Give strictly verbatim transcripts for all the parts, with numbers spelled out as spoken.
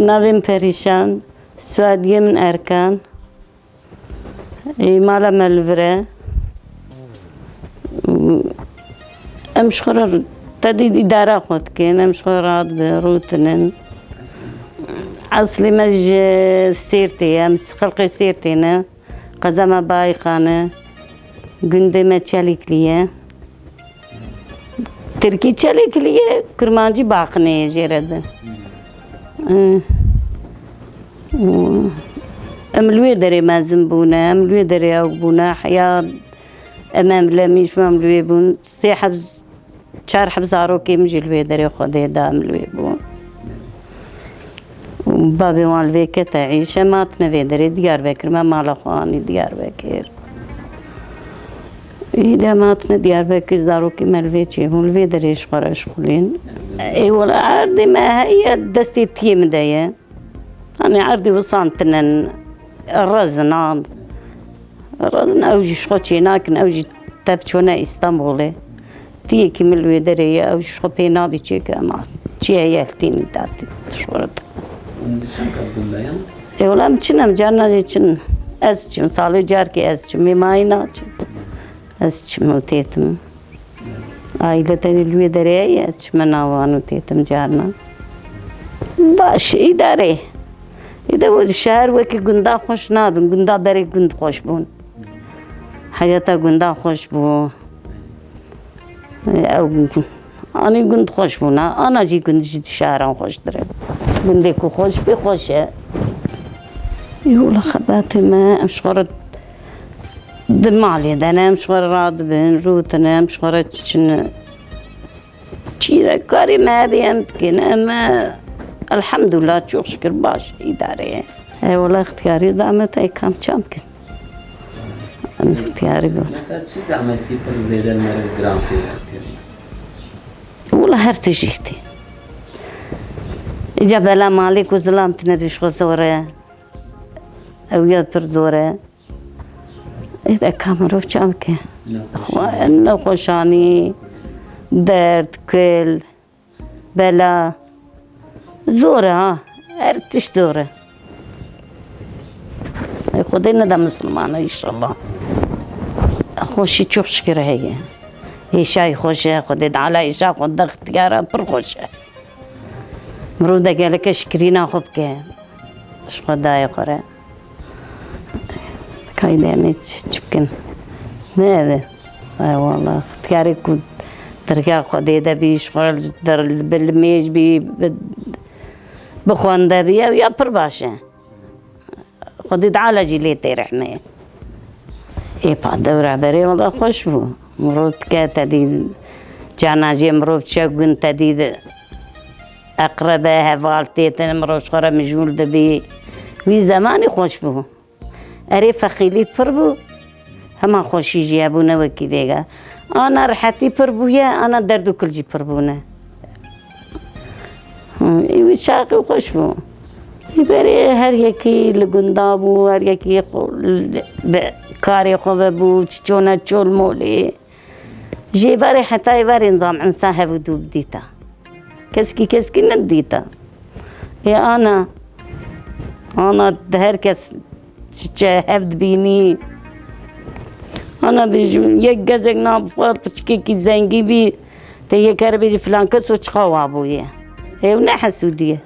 Navê min Perîşan, soyadiyê min Erkan. Ê, mala me li vir e. Em ji xwe re tedî îdara xwe dikin, em ji xwe re radibin, rûtinin. Eslê me ji Sêrtê ye, em xelqê Sêrtê ne. Qeza me Bayîqan e. Gundê me Çelîklî ye. Tirkî Çelîklî ye, Kurmancî Baqinê ye jê re din. Em li wê derê mezin bûne, em li wê derê ew bûne, heya em, em lemîş em li wê bûn. Sê heb, çar heb zarokê min jî li wê derê Xwedê da em li wê bûn. Û babê wan li vê kete îş, em hatine vê derê Diyarbekir, me mala xwe anî Diyarbekir. Îdî em hatine Diyarbekir, zarokê me li vê çêbûn, li vê derê ji xwe re şixulîn. Ê wela erdê me heye, destê tiyê min de ye. Hani erdê wisan tinen, rezin an. Rezin ew jî ji xwe çênakin, ew jî tev çûne Îstanbulê. Tiyekî min li wê derê ye, ew ji xwe pê nabî çêke, ema çi heye, hiltînî datî, ji xwe re dixwe. Hûn di çend qet bûn dayan? Ê wela em çin, em carna jî çin. Ez çim, salê carkê ez çim, mêmayî naçim. Ez çim û têtim. Aîle tenê li wê derê ye, çime nav wan û têtim carna. Baş, îdare. Îde bu şehir wekî gunda xweş nabin, gunda berê gund xweş bûn. Heyata gunda xweş bû. Ew anî gund xweş bûna, ana jî gund ji şehran xweştir e. Gundê ku xweş bê, xweş e. Ê wela xebatê me, em ji xwe re di malê de ne, em ji xwe re radibin, rûtine, em ji xwe re çiçin. Çîrekarê me hebe em dikin, em, e, elhamdulillah, çok şükür baş îdare ye. E, wela ixtiyarî zahmet e, kam çam kin. Em ixtiyarî bûn. Mesela çi zahmetî pir zêde li meriv giran tê ixtiyarî? Wela her tiştî tê. Îca bela malê ku zilam tine bî ji xwe zor e. Ew ya pir zor e. Ê de ka mirov çav ke? Nexweşanî. Xwe-, nexweşanî, derd, kul, bela. Zor e ha. Her tişt zor e. Ê Xwedê neda misilmana înşallah. Xweşî çok şükür heye. Êşayî xweş e, Xwedê Teala êşa xwe de ixtiyara pir xweş e. Mirov de geleke şikirîna xwe bike. Ji xwe dayê xwe re. Kayde em ê çi, çi bikin? Ne ev e? Ay wallah, ixtiyarê ku derga Xwedê de bî, ji xwe re der, bi limêj bî, bi, bi xwende bî, ew ya pir baş e. Xwedê Teala jî lê tê rehmê. Ê pa dewra berê wela xweş bû. Mirov dike te dî, cana jê mirov çe gund te dî, eqrebe, heval têtin, mirov ji xwe re mijûl dibî. Wî zemanî xweş bû. Erê feqîlî pir bû, hema xweşî jî hebû, ne wekî vêga. Ana rihetî pir bûye, ana derd û kul jî pir bûne. Hı, ê wî çaxî xweş bû. Ê berê her yekî li gunda bû, her yekî xwe, bi karê xwe ve bû, çi çone çol molê. Jê verê heta ê verê nizam insan hev û dû bidîta. Keskî keskî nedidîta. Ê ana, ana di her kes çi çe hev dibînî. Ana bêjim, yek gezek na bi xwe piçkekî zengî bî, te yek here bêjî filan kes o çiqa wa bûye. Ew ne hesûdî ye.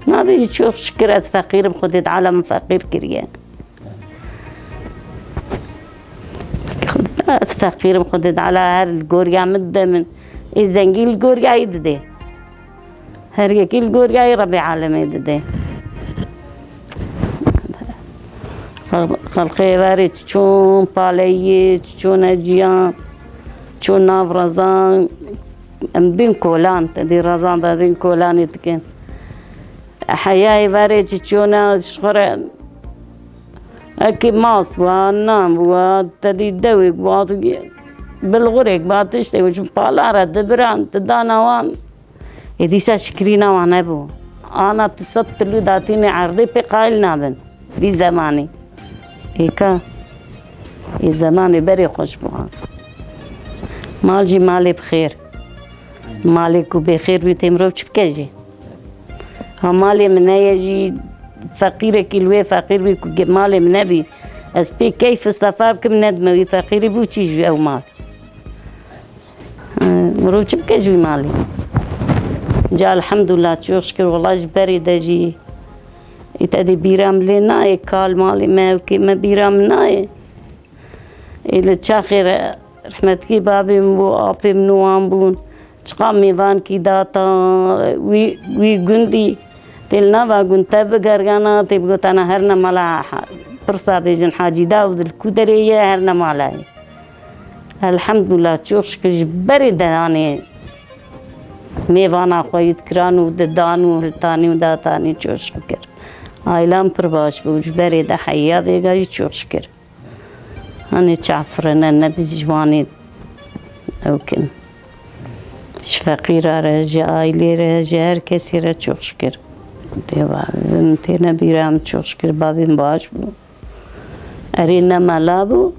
Nabêjî çok şükür ez feqîr im, Xwedê Teala min feqîr kiriye. Ez feqîr im, Xwedê Teala her li goriya min dide min. Ê zengî li goriya wî dide. Her yekî li goriya wî Rebbê Alemê dide. Xel-, xelqê verê çi çûn paleyî, çi çûne ciyan, çûn nav rezan, em bin kolan, te dî rezan de bin kolanê dikin. Heyayê verê çi çûne ji xwe re, ekî mas bû, nan bû, te dî dewêk bû, bilxurêk bû, tiştê bû, ji palan re dibiran, didana wan. Ê dîsa şikirîna wan hebû. Ana tu sed tilû datînê erdê pê qayil nabin. Vî zemanî. Ê ka. Ê zemanê berê xweş bû ha. Mal jî malê bi xêr. Malê ku bê xêr bî tê mirov çi bike jî. Ha malê min heye jî, feqîrekî li wê feqîr bî ku ge-, malê min nebî, ez pê keyf û sefa bikim, nedime wî feqîrî bû çî ji ew mal. Mirov çi bike ji wî malê? Ca elhamdulillah, çok şükür, wela ji berê de jî ê te dê bîra min lê nayê, kal malê me, ewkê me bîra min nayê. Ê li çaxê re rehmetkî babê min bû, apê min û wan bûn. Çiqa mêvankî data wî, wî gundî. Tê li nava gund te bigergana, tê bigotana herne mala ha-, pirsa bêjin Hacî Dawud li ku derê ye, herne mala ye. Elhamdulillah, çok şükür ji berê de, yanî, mêvana xwe yî dikiran û didan û hiltanî û datanî, çok şükür. Ailam pir baş bû, ji berê de heya vêga jî çok şükür. Hanê çafirine ne di ji wanê ew kin. Ji feqîra re, ji ailê re, ji her kesî re çok şükür. Dê bavê min têne bîra min, çok şükür bavê min baş bû. Erê ne mela bû.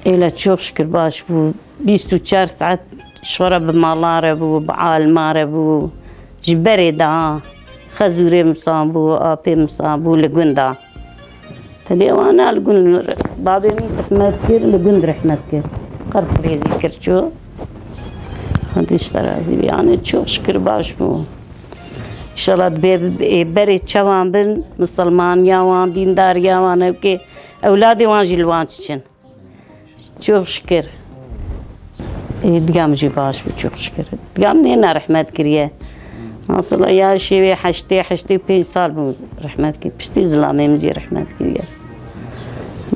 Êle çok şükür baş bû. Bîst û çar saet şora bi mala re bû, bi alma re bû. Ji berê de ha. Xezûrê min san bû, apê min san bû li gunda. Tedê wana li gund re-, babê min rehmet kir, li gund rehmet kir. Qerb rêzî kir çû. Xwedî ji te razî bî. Yanî çok şükür baş bû. Înşallah dibê bi-, ê berê çawan bin, misilmaniya wan, dîndariya wan, ew kê ewladê wan jî li wan çiçin. Çok şükür. Ê, digam jî baş bû, çok şükür. Digam nêna rehmet kiriye. Mesela ya şêwê heştê, heştê û pênc sal bû rehmet kir. Piştî zilamê min jî rehmet kiriye.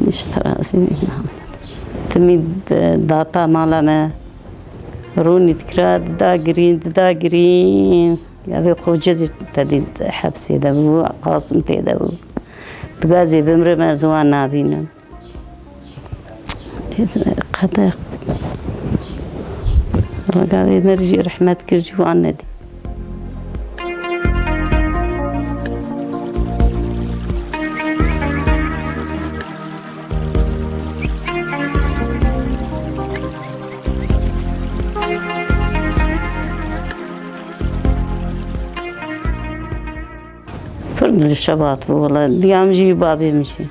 Nişte razî bî. Timî d-, data mala me. Rûnî dikira, dida girîn, dida girîn. Ya vê qoce jî tedî hepsê de bû, Qasim tê de bû. Digazê bimrim ez wan nabînim. Qeder. Regalê me jî rehmet kir, jî wan nedî. Pir dilşebat bû wela. Diyam jî, babê min jî.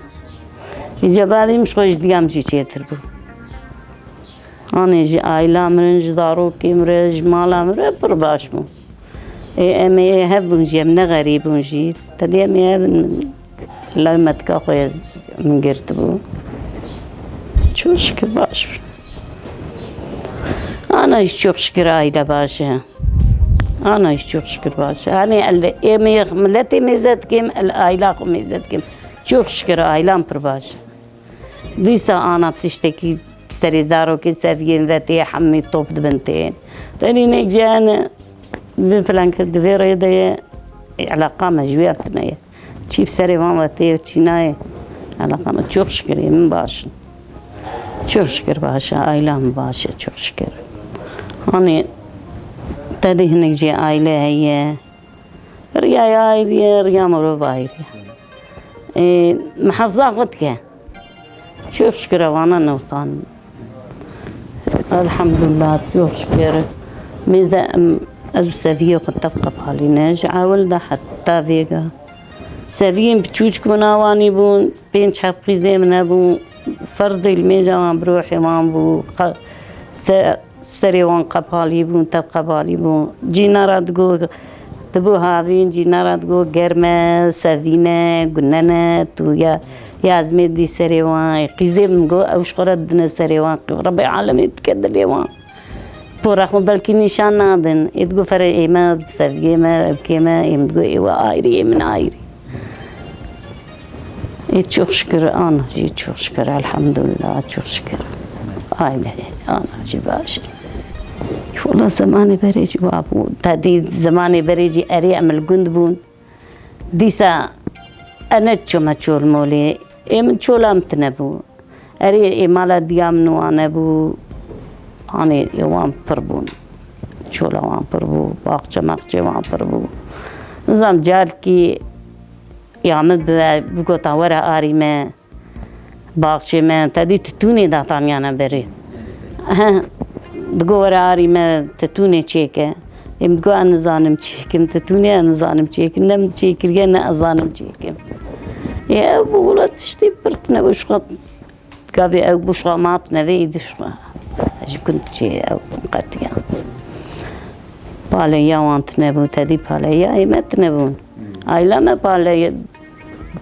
Îca badî min ji xwe ji diyam jî çêtir bû. Anê ji aîla min re, ji zarokê min re, ji mala min re pir baş bû. Ê, em ê hev bûn jî, em ne xerîb bûn jî. Tedê em ê hev in, lewmetika xwe ye min girtibû. Çok şükür baş bûn. Ana jî çok şükür aîle baş e. Ana jî çok şükür baş e. Hani el, em ê miletê mêze dikim, el aîla xwe mêze dikim. Çok şükür aîlam pir baş e. Dîsa ana tiştekî serê zarokê seviyên ve tê hemî top dibin tên. Tenî nek cihane bi filan kes di vê rê de ye, ê, eleqa me ji wê tine ye. Çî bi serê van ve tê, çî nayê. Eleqa me çok şükür ê min baş in. Çok şükür baş e, aîla min baş e, çok şükür. Hani te de hinek jê aîle heye. Riya ayrı ye, riya mirov ayrı ye. Ê, mihafza xwe dike. Çok şükür evana newsan. Elhamdulillah, çok şükür. Mêze em, ez û seviyê xwe tev qepalîne. Ji ewil de heta vêga. Seviyên biçûçik min awanî bûn. Pênc heb qîzê min hebûn. Ferzê li mêja wan bi ruhê wan bû. Xe-, se-, Serê wan qepalî bûn, tev qepalî bûn. Cîna re digo, dibû havîn, cîna re digo germ e, sevîn e, gune ne, tu ya, ya ez mê dî serê wan. Qîzê min got, ew ji xwe re didine serê wan. Rebê alemê dike dilê wan. Pora xwe belkî nîşan nadin. Ê digo ferê ê me, seviyê me, evkê me, ê min digo ê we ayrî, ê min ayrî. Ê çok şükür, ana jî çok şükür, elhamdülillah, çok şükür. Aile, ana jî baş. Wala zemanê berê jî wa bû. Te dî zemanê berê jî erê em li gund bûn. Dîsa ene çûme çol molê. Ê min çola min tine bû. Erê ê mala diya min wane bû. Anê ê wan pir bûn. Çola wan pir bû. Baxçe maxçe wan pir bû. Nizam calikî Ya min bi, bigota were arî me, baxçê me, te dî titûnê dataniyane berê. He, digo were arî me titûnê çêke. Em digo ez nizanim çêkim, tu tûnê ez nizanim çêkim, ne min çêkiriye, ne ez zanim çêkim. Ê, ew bû wila tiştî pir tune bû, ji xwe gavê ew bû, ji xwe ma tune vê, êdî ji xwe. Ji gund çê ew qetiya. Paleya wan tune bû, tedî paleya ê me tune bûn. Aîla me paleya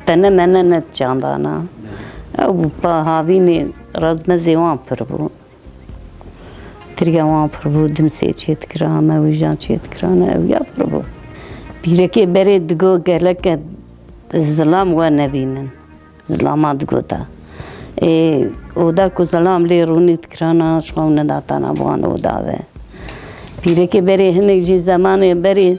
tene mene ne çandana. Ew bû pa havînê razmezê wan pir bû. Tirya wan pir bû, dimsê çê dikira, mewîjan çê dikira, ne ew ya pir bû. Pîrekê berê digo geleke zilam we nebînin. Zilama digota. Ê, oda ku zilam lê rûnî dikirana, ji xwe nedatana bi wan oda ve. Pîrekê berê hinek jî zemanê berê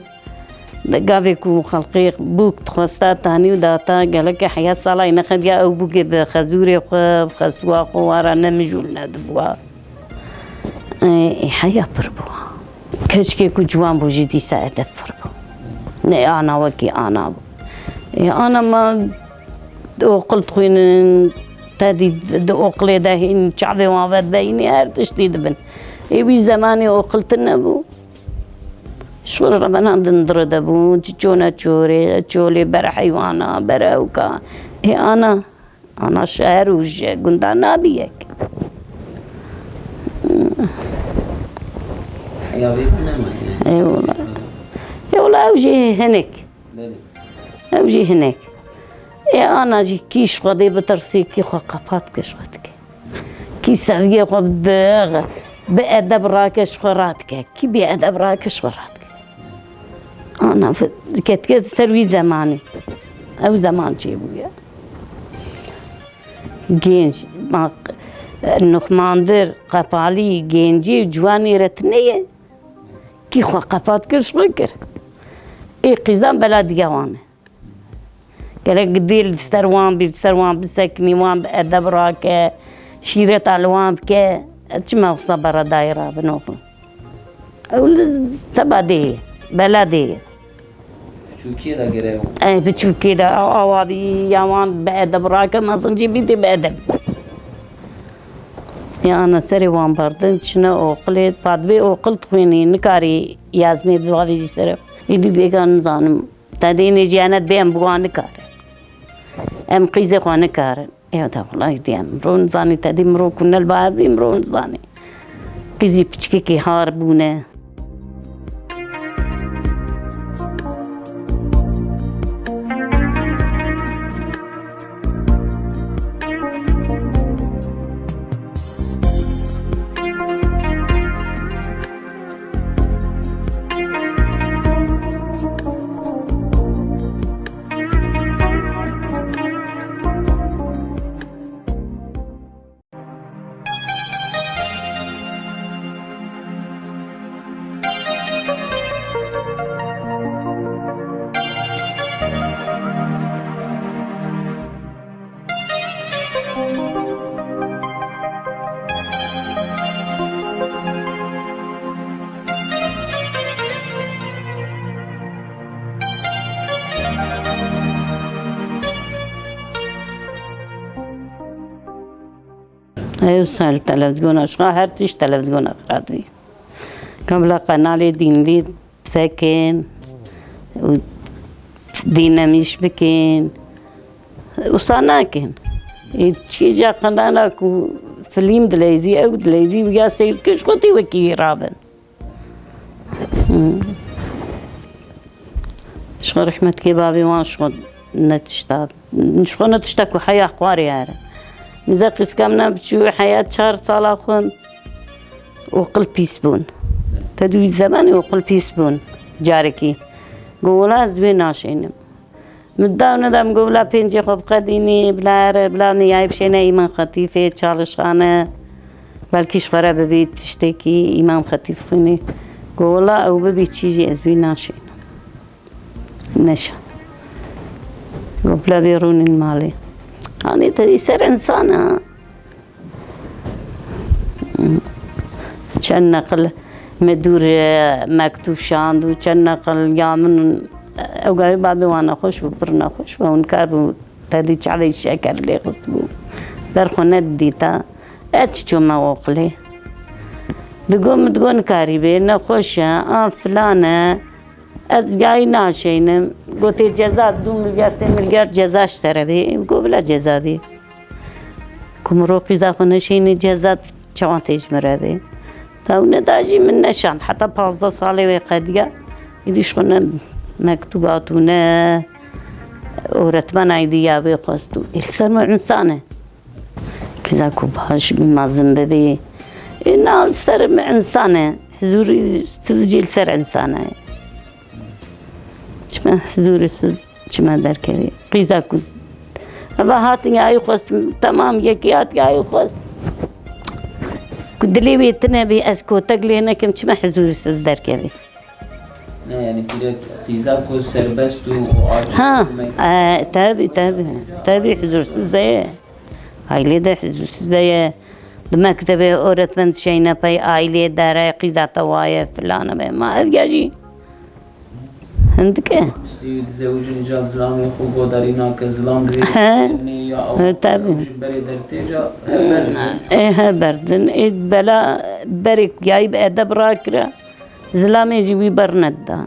Gavê ku xelkê bûk dixwesta tanî û data, gelekê heya sala yê nexediya ew bûkê bi xezûrê xwe, bi xestuwa xwe wara ne mijûl nedibûa. Ê, heya pir bûa. Keşkê ku ciwan bû jî dîsa edeb pir bû. Ne ana wekî ana bû. Ê, ana ma oqil dixwînin, te dî di oqilê de hîn çavê wan vedibeyînî her tiştî dibin. Ê wî zemanê oqil tune bû. Şûr rebenan din dire de bû, çi çone çorê, çolê ber heywana, ber ewka. Ê ana, ana şeher û ji gunda nabî yek. Heya vê bû nema yine. Ê wala. Ê wala ew jî hinek. Belê. Ew jî hinek. Ê ana jî kî ji Xwedê bitirsî, kî xwe qepat bike ji xwe dike. Kî seviyê xwe bi, bi edeb rake ji xwe radike. Kî bê edeb rake ji xwe radike. Ana fi-, ketike ser wî zemanê. Ew zeman çêbûye. Gênc, ma, nuxmandir, qepalî, gêncî û ciwanê re tune ye. Kî xwe qepat kir, ji xwe kir. Ê qîzan bela diya wan e. Gerek dê li ser wan bî, li ser wan bisekinî, wan bi edeb rake, şîreta li wan bike. Çima wisa beredayê rabin oxo? Ew li teba dê ye, bela dê ye. Piçûkiyê de gere ew. Ey, piçûkê de awa bî, ya wan bi edeb rake, mezin jî bî tê bi edeb. Ya ana serê wan berdin, çine oqilê, pa dibê oqil dixwînî, nikarî yazmê bavêjî serê xwe. Êdî vêga nizanim. Te dê nêjiyane dibê em bi wan nikarin. Em qîzê xwe nikarin. Ê de wela êdî em mirov nizanî, te dî mirov ku ne li ba hev bî mirov nizanî. Qîzî piçkekî har bûne. Ew sal televîzyona, ji xwe her tişt televîzyona xira dibî. Ka bila qenalê dînlî vekin û dînemîş bikin. Wisa nakin. Ê çî ca qenala ku filîm dileyzî, ew dileyzî û ya seyr dike, ji xwe tê wekî wî rabin. Ji xwe rehmetkê bavê wan ji xwe ne tişta, ji xwe ne tişta ku heya xwarê here. Min ze qîzka min a biçû heya çar sala xwe oqil pîs bûn. Te dû zemanê oqil pîs bûn carekî. Got wela ez wê naşênim. Min da û neda min got bila pêncê xwe biqedînî, bila here, bila niyayê bişêne Îmam Xetîfê, Çalişxane. Belkî ji xwe re bibî tiştekî Îmam Xetîf xwînî. Got wela ew bibî çî jî ez wî naşînim. Neşa. Got bila bê rûnîn malê. Hanê te dî ser însan e. Çend neqil me dûr, e, mektûb şand û çend neqil ya min, ew gavê babê wan nexweş bû, pir nexweş bû, hûn kar bû, te dî çavê şeker lê xist bû. Ber xwe nedidîta. E çi çû me oqilê. Digo min digo nikarî bê, nexweş e, a filan e. Ez gayî naşeynim. Gotê ceza du milyar, sê milyar ceza ji te re bê. Go bila ceza bê. Ku min ro qîza xwe neşeyne ceza çawan tê ji min re bê. Dewne da jî min neşand. Heta pazdeh salê wê qediya. Îdî ji xwe ne mektûbat û ne öğretmena îdî ya bê xwest û. Ê li ser min însan e. Qîza ku baş bi mezin bibî. Ê na li ser min însan e. Hizûrî siz jî li ser însan e. Çima hizûrî siz çima derkevî? Qîza ku eva hatin ya xwest, temam yekî hat ya xwest. Ku dilê wê tine bî, ez kotek lê nekim, çima hizûrî siz derkevî? Ne, yani pîre qîza ku serbest û o aciz Ha, e, tabii, tabii. Tabii huzursiz de ye. Aile de huzursiz de ye. Di mektebê öğretmen şeyine pey aileye dere qîza te waye filan be. Ma ev ya jî hindike. Dizewicin ca zilamê xwe godarî nake, zilam dibê He. Nê ya He, tabii. Ew ji berê dertê ca, e, berdin. E, he, berdin. E, bela berê yayî bi edeb rakira. Zilamê jî wî bernedida.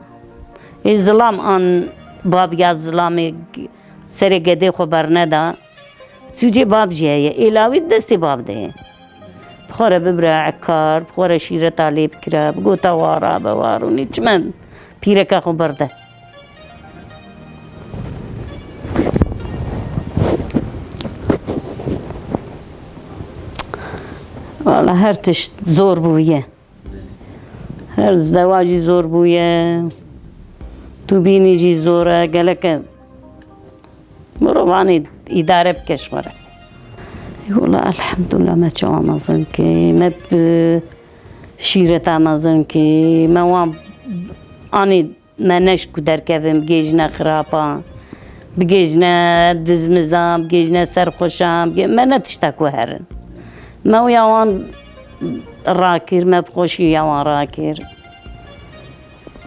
Ê zilam an bab ya zilamê serê gedê xwe berneda. Sûcê bab jî heye. Ê lawî destê bab de ye. Bi xwe re bibire ekar, bi xwe re şîreta lê bikire, bi gota wara be warûnî. Çime pîreka xwe berde. Wala her tişt zor bûye. Her zewacî zor bûye. Tu bînî jî zor e. Geleke mirov anî îdare bike ji xwe re. Wala elhamdulillah me çawa mezin kir. Me bi şîreta mezin kir. Me wan anî Me neşt ku derkevin, bigêjine xirapa, bigêjine dizmizan, bigêjine serxweşan, bigê-, me ne tişta ku herin. Me wî ya wan rakir, me bi xweşî ya wan rakir.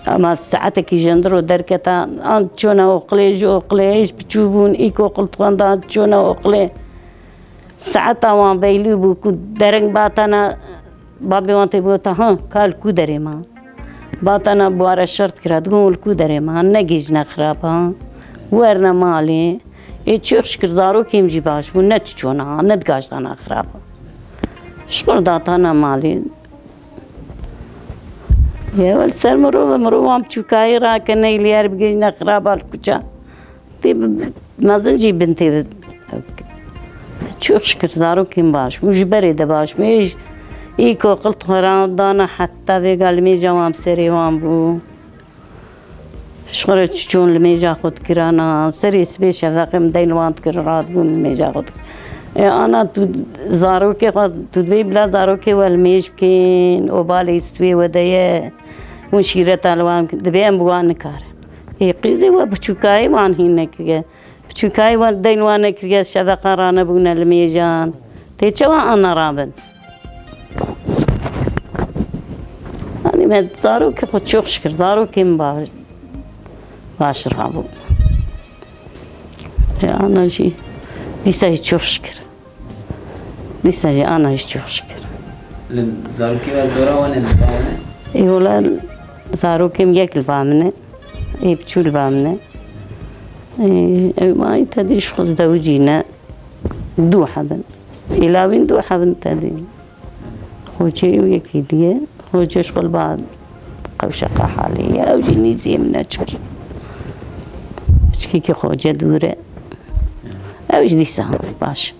Ama saetekî jendiro derketa, an çûne oqilê, ji oqilê, hêj piçû bûn, îlkoqil dixwenda, çûne oqilê. Saeta wan beylî bû ku dereng batana, babê wan tê bigota, ha, ka li ku derê ma? Batana bi ware şert kira, digot li ku derê ma, negihîjine xirab ha. Werne malê. Ê çok şükür zarokê min jî baş bûn, ne çiçona, ne digaştana xirab. Ji xwe datana malê. Ya wel ser mirov, mirov wan biçûkayî rake, neyli yer bigihîjine xiraba li kuça. Tê bi, mezin jî bin tê bi. Çok şükür zarokên baş bûn, ji berê de baş bûn. Ê, îlkoqil xweran dana heta vêga limêja wan bi serê wan bû. Ji xwe re çiçon limêja xwe dikirana. Serê sibê şefeqê min deyn wan dikir, radibûn limêja xwe dikir. Ê, ana tu zarokê xwe, tu dibê bila zarokê we limêj bikin, obalê stûyê we de ye. Hûn şîreta li wan bikin. Dibê em bi wan nikarin. Ê, qîzê we biçûkayî wan hîn nekiriye. Biçûkayî wan deyn wan nekiriye, şefeqa ranebûne li mêjan. Tê çawa ana rabin? Hanî me zarokê xwe çok şükür, zarokê min baş, baş rabû. E, ana jî, dîsa jî çok şükür. Dîsa jî ana jî çok şükür. Li zarokê we dora wan e, li ba wan e? Ê wela zarokê min yek li ba min e. Ê biçû li ba min e. Ê, ew ma î tedî ji xwe zewicîne. Du hebin. Ê lawîn du hebin tedî. Xocê ew yekî diye. Xocê ji xwe li ba qewşeqa halê ye. Ew jî nîziyê min neçû. Piçkîkî xoce dûr e. Ew jî dîsa baş.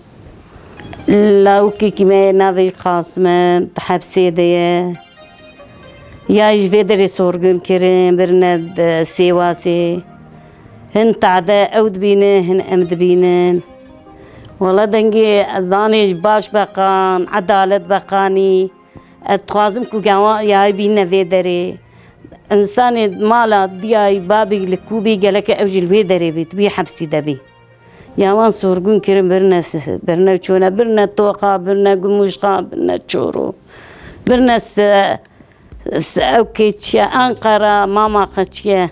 Lawikekî me navê Qasim e, di hepsê de ye. Ya ji vê derê sorgun kirin, birine di Sêwasê. Hin tade ew dibînin, hin em dibînin. Wela dengê ezanê ji baş beqan, edalet beqanî. Ez dixwazim ku gawa yayê bîne vê derê. Însanê mala diyayî babî li ku bî, geleke ew jî li wê derê bî, di wî hepsî de bî. Ya wan sorgun kirin, birine s-, birine çûne, birine Toqa, birine Gumuşxa, birine Çoro, birine s-, s-, ew kê çi ye, Ankara, mama xwe çi ye.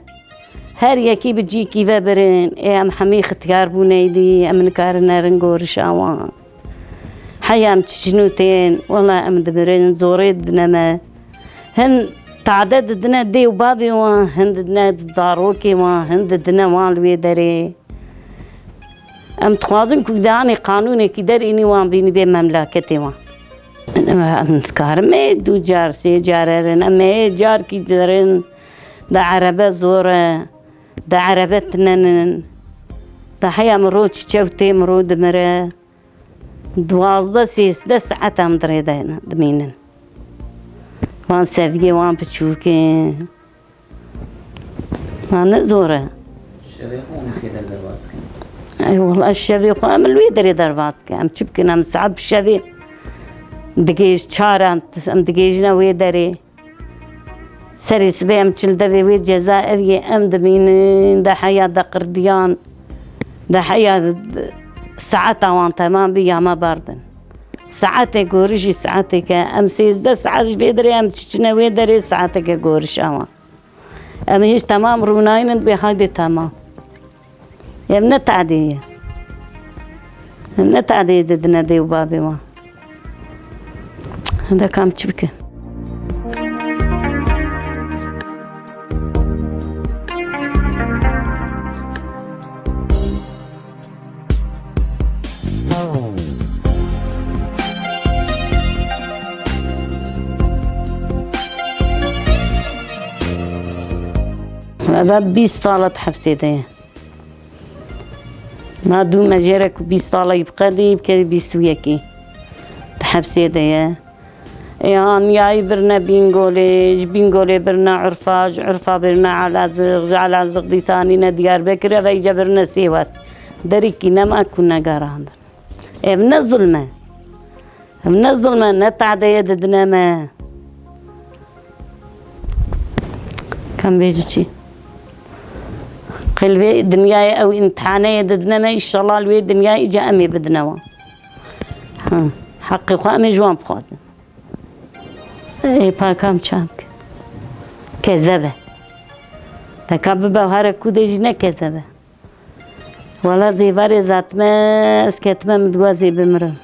Her yekî bi cîkî ve birin, ê em hemî xitiyar bûne êdî, em nikarin nerin gorişa wan. Heya em çiçin û tên, wela em dimirin, zorê didine me. Hin tade didine dê û babê wan, hin didine zarokê wan, hin didine wan li wê derê. Em dixwazin ku di anê qanûnekî derînî wan bînî bê memleketê wan. Em dikarin me du car, sê car herin, em ê carkî derin, di erebe zor e, di erebe tinenin, di heya miro çiçe û tê miro dimire. Duwazdeh sêzdeh saet em di rê de ne, dimînin. Wan seviyê wan biçûk e. Ma ne zor e. Şevê xwe hûn kê der derbas dikin? Ey wela şevê xwe em li wê derê derbas dikin. Em çi bikin? Em saet bi şevê digêj çar em, em digêjine wê derê. Serê sibê em çil devê wê ceza ev yê em dimînin, de heya de qirdiyan, de heya saeta wan temam bî ya me berdin. Saetê gorî jî saetê ke em sêzdeh saet ji vê derê em çiçine wê derê saeteke gorişa wan. Em hêj temam rûnayînin bê haydê temam. Em ne tadê ye. Em ne tadê didine dê û babê wan. Hinde kam çi bikin? Eve bîst sala di hepsê de ye. Ma dû me jê re ku bîst sala yî biqedî, bikerî bîst û yekî. Di hepsê de ye. Ê, aniyayî birine Bîngolê, ji Bîngolê birine Urfa, ji Urfa birine Elazix, ji Elazix dîsa anîne Diyarbekir, eve îca birine Sêwes. Derîkî nema ku negerandin. Ev ne zulm e. Ev ne zulm e, ne tadeye didine me. Kam bêjî çi? Qil vê dinyayê ew îmtihaneyê didine me, înşallah li wê dinyayê îca em ê bidine wan. Ha, heqê xwe em ê ji wan bixwazin. Ê, pa kam çak. Kezebe. Deka bibe here ku de jî ne kezebe. Wala zêvarê zatime, ez ketime min diwa zê bimirim.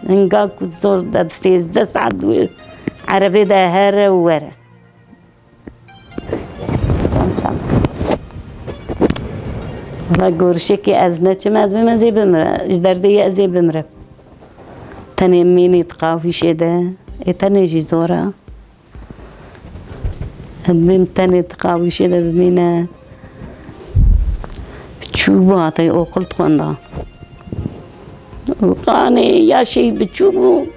Hinga ku zor de sêzdeh saet wê erebê de here û were. Wala gorişekê ez neçim, ez bime zê bimire. Ji derdê ye ez ê bimirim. Tenê mînî di qawîşê de, ê tenê jî zor e. Em bên tenê di qawîşê de bimîne. Biçûk bû, hatayê oqil dixwenda. Û qanê yaşê biçûk bû,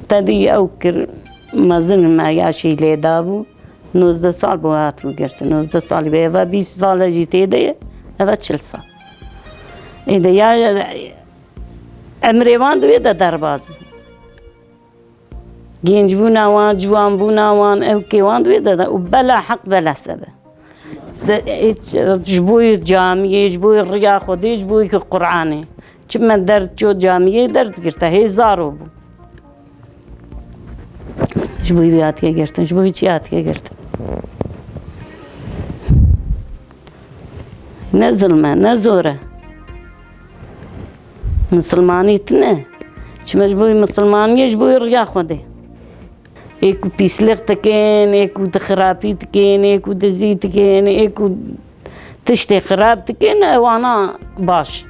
tedî ew kir, mezin me yaşê lê dabû. Nozdeh sal bû hatibû girtin. Nozdeh salî bê, eva bîst sal e jî tê de ye, eva çil sal. Ê de ya emrê wan di wê de derbas bû. Gencbûna wan, ciwanbûna wan, ew kê wan di wê de de û bela heq bela sebe. Se-, hiç, ji bo yê camiyê, ji bo yê riya Xwedê, ji bo yê Qur'anê. Çi me derd ço camiyê derd girte, hê zaro bû. Ji bo wî hatiye girtin, ji bo hiçî hatiye girtin. Ne zilm e, ne zor e. Misilmanî tune. Çime ji bo wî misilmaniyê, ji bo wî riya Xwedê. Ê ku pîsliq dikin, ê ku di xirapî dikin, ê ku dizî dikin, ê ku tiştê xirab dikin, ewana baş.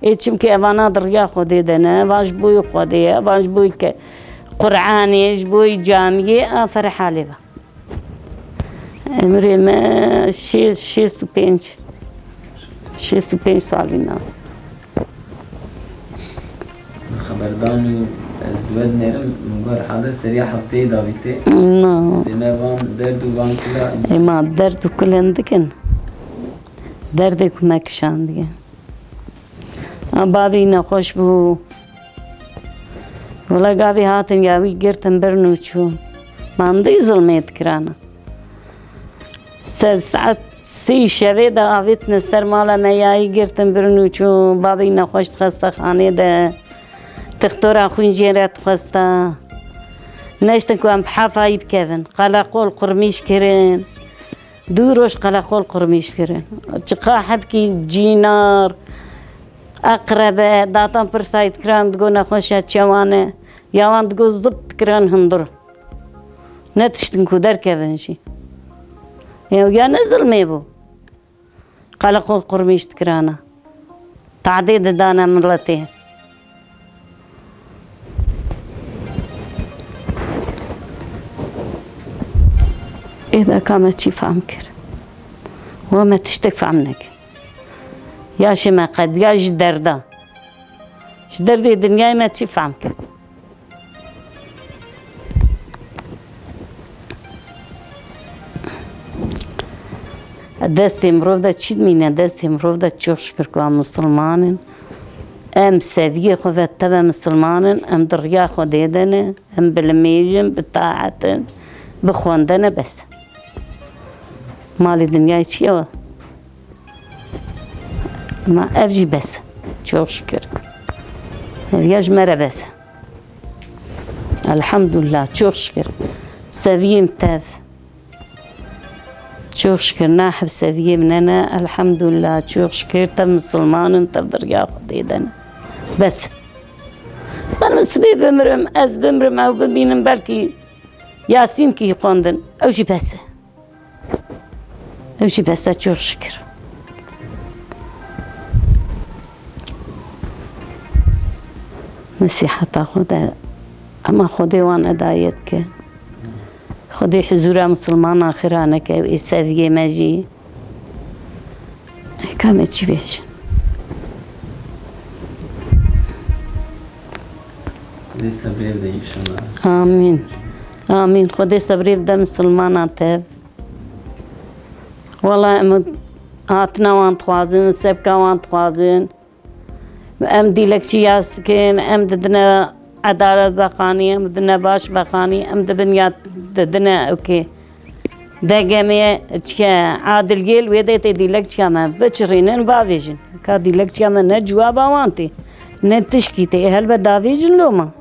Ê çimkî evana di riya Xwedê de ne, evan ji bo wî Xwedê ye, evan ji bo wî ke Qur'anê, ji bo wî camiyê, a ferê halê ve. Emrê me şêst, şêst û pênc. Şêst û pênc salî me. Xeberdan û ez di we dinêrim, min got herhalde seriya hefteyê davîtê. Na. Dê me van derd û van kula însan. Ê ma derd û kulen dikin. Derdê ku me kişandiye. A bavê nexweş bû. Wela gavê hatin ya wî girtin birin û çûn. Ma em dî zilmê dikirana. Ser saet sê şevê de avêtine ser mala me ya wî girtin birin û çûn. Bavê nexweş di xestexanê de. Tixtora xwîn jê re dixwesta. Neştin ku em bi hefayî bikevin. Qeleqol qurmîş kirin. Du roj qeleqol qurmîş kirin. Çiqa hebkî cînar, eqrebe, datan pirsayî dikiran, digo nexweşa çewan e. Ya wan digo zip dikiran hundir. Ne tiştin ku derkevin jî. Ew ya ne zilmê bû. Qala xwe qurmîş dikirana. Tadê didane miletê. Êda ka me çi fehm kir? Wa me tiştek fehm nekir. Ya şi me qediya ji derda. Ji derdê dinyayê me çi fehm kir? Destê mirov de çi dimîne? Destê mirov de çok şükür ku em misilman in. Em seviyê xwe ve teve misilman in. Em di riya Xwedê de ne. Em bilimêj in, bi taet in, bi xwendene bes. Malê dinyayê çi ye? Ma ev jî bes. Çok şükür. Ev ya ji me re bes. Elhamdülillah, çok şükür. Seviyê min tev. Çok şükür, nahib seviyê min ne, elhamdülillah, çok şükür, tev misilman in, tev di riya Xwedê de ne. Bes. Ben sibê bimirim, ez bimirim, ew bimînin, belkî Yasîn kî xwendin, ew jî bes e. Ew jî bes e, çok şükür. Mesîheta Xwedê, ema Xwedê wan hedayet ke. Xwedê huzûra misilmana xira neke, ê seviyê me jî. Ka me çi bêjin? Xwedê sebrê bide înşallah. Amîn. Amîn. Xwedê sebrê bide misilmana tev. Wela em hatina wan dixwazin, sebka wan dixwazin. Em dîlekçî yas dikin, em didine edalet bexanî, em didine baş bexanî, em dibin ya didine okê. D G M'ye çike adil gel wê de tê dîlekçiya me biçirînin bavêjin. Ka dîlekçiya me ne cewaba wan tê, ne tişkî tê. Helbet davêjin loma.